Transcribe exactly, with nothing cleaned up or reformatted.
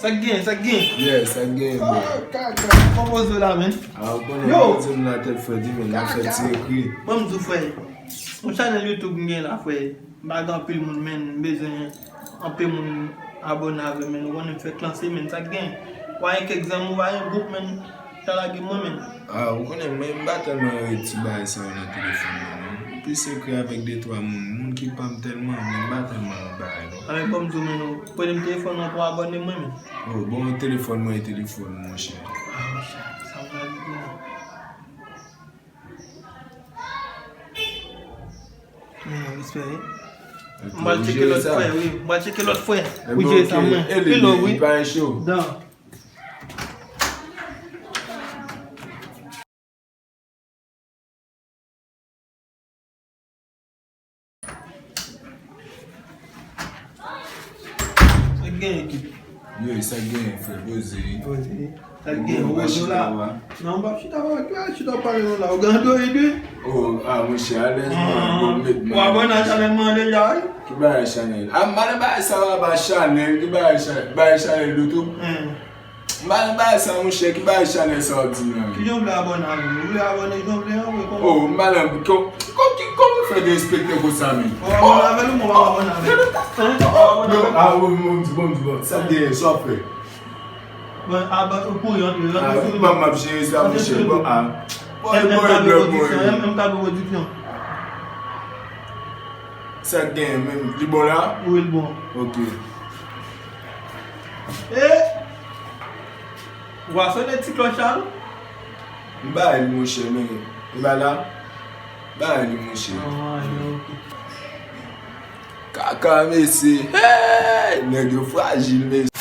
Sa k gen, sa k gen? Yeah, sa k gen, bro. Kaka. Kòman poze w la, men? Ah, ou konnen, yo, poze m la tèt frè di, men, nan fè ti ekri. Ban m di w, frè. Yon chanèl YouTube m gen la, frè. M pa gen anpil moun, men, m bezwen anpil moun abòne avè m, men. Ou konnen m fèk lanse, men, sa k gen? W a gen kèk zanmi, w a gen gwoup, men. Sa lage mwen menm. Ah, ou konnen, mwen, m pa tèlman ret ti bagay sa yo nan telefòn mwen, non. M plis ekri avèk de twa moun, moun ki pa m tèlman, men m pa tèlman ret bagay, non. A, men, ban m di w, men, ou prete m telefòn nan pou abòne mwen, men. Oh, bon, telefòn mwen e telefòn, monchè. Ah, monchè, sa m pral di la. Men, respè, wi. M pral tcheke lòt frè, wi. M pral tcheke lòt frè. Ou jere sa mwen. Hello, wi. Dan. Sa k gen, ekip? Yo, sa k gen, frè, poze. Poze. Sa k gen, ou poze la? Non, m p ap chita, w a chita pale nou la. Ou gen Android, wi? Oh, ah, monchè, alèz mwen, bon, met mwen. W abòne a chanèl mwen deja, wi? Ki bagay chanèl? Ah, m pa nan bagay sa yo, apa chanèl, ki bagay chanèl? Bagay chanèl YouTube? M pa nan bagay sa, monchè, ki bagay chanèl sa w ap di m la menm? Kijan w vle abòne avè m? Ou vle abòne jan w vle an, wi, kòman? Oh, m pa nan, kò-, kò-, ki, kòman w fè derespekte konsa menm? W ap abòne avè l ou mwen p ap abòne avè l? Hein? W ap abòne avè l? Ah, wi, bon, di, bon, di, bon. Sa k gen, sa w ap fè? Bon, a, ba, ou kouri antre, rantre sou li. Ah, m ap jere sa, monchè. Bon, ah. Bon, e bon, e blòk mwen. M K B Production. Sa k gen menm? Li bon la? Wi, l bon. Ok. E! Ou pa sonde ti klòch la, non? M bay li, monchè, men. Li pa la? M bay li, monchè. Ah, ok. Kaka, mesye. Hey! Nèg yo frajil, mesye.